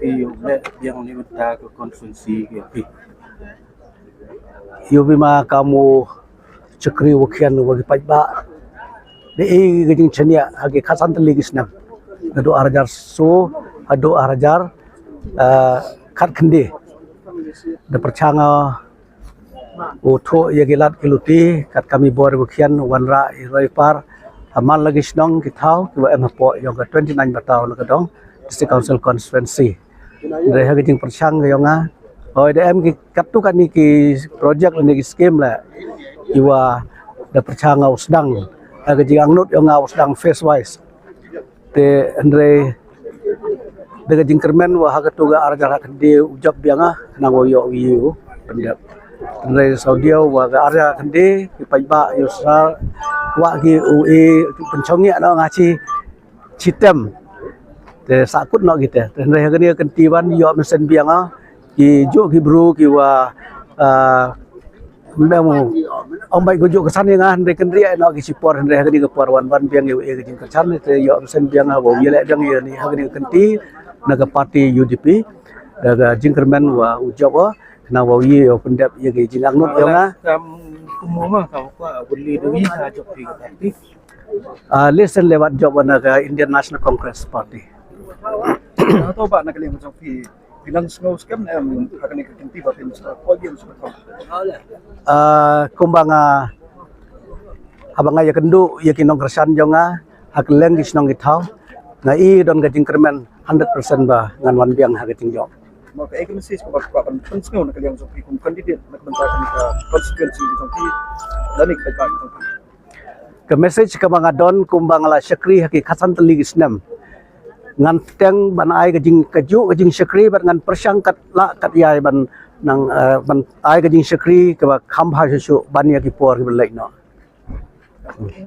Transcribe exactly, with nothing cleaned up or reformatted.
Ïoh leh biang ni mynta ka constituency ka phi. Ïoh bima kamu chakri wakian wa ki paidbah. De i ka jingchania ha ki khatsan tylli ki snem. Naduh ar hajar so haduh ar hajar, eh, khatkhyndai. Da pyrchang u thuh ïa ki lad ki luti kat kami bor wakian wanrah i roi par ha man la ki shnong ki thaw ki wa em hapoh ïong ka twenty nine Bataw la ka dong District Council Constituency. Hynrei ha ka jingpyrshang ka ïong nga, hoi da em ki katto katne ki project lane ki scheme la ki wa da pyrshang u sdang ha ka jingangnud ïong nga u sdang phase wise. Te hynrei da ka jingkyrmen wa ha katu ka ar hajar khyndai u jop biang nga khnang wa ïoh ïa u pyndep. Hynrei saw diaw wa ka ar hajar khyndai ki paidbah ïoh sar wa ki u e pynchong ïa no nga chi chitem. Te sakut no kita. Te hynrei ha kane ka kynti wan ïoh mynsiem biang nga ki ju ki bru ki wa, ah, mem ong bai ko ju ka san ïa nga hynrei kynriah no ki chi por hynrei ha kane ka por wan wan biang ïa u e ka jingkyrchan te ïoh mynsiem biang nga wa u ïaleh biang ïa ni ha kane ka kynti na ka party U D P. Da ka jingkyrmen wa u jop wa khnang wa u ïoh pyndep ïa ka jingangnud ïa nga. Kam kumno ma kam kwa beli dui ha jop ki ka party. Ah, listen lewat jop wa na ka Indian National Congress Party. Nga to ba na ka liang jong phi phi nang sngew skhem em ha kane ka kynti ba phin sa poi biang sa ka. Ah, kumba nga haba nga ïa kynduh ïa ki nongkyrshan jong nga ha kylleng ki shnong ki thaw nga i don ka jingkyrmen hundred percent ba ngan wan biang ha ka jingjop. Ma ka e ka message kaba kaba ban pynsngew na ka liang jong phi kum candidate na ka bynta kane ka constituency jong phi lane ka paidbah jong phi. Ka message kaba nga don kumba nga la shakri ha ki khatsan tylli ki snem. Ngan teng ban ai ka jing kajuh ka jingshakri bad ngan pyrshang kat lah kat ïai ban nang, eh, ban ai ka jingshakri kaba kham bha shuh shuh ban ïa ki por kiba leit noh.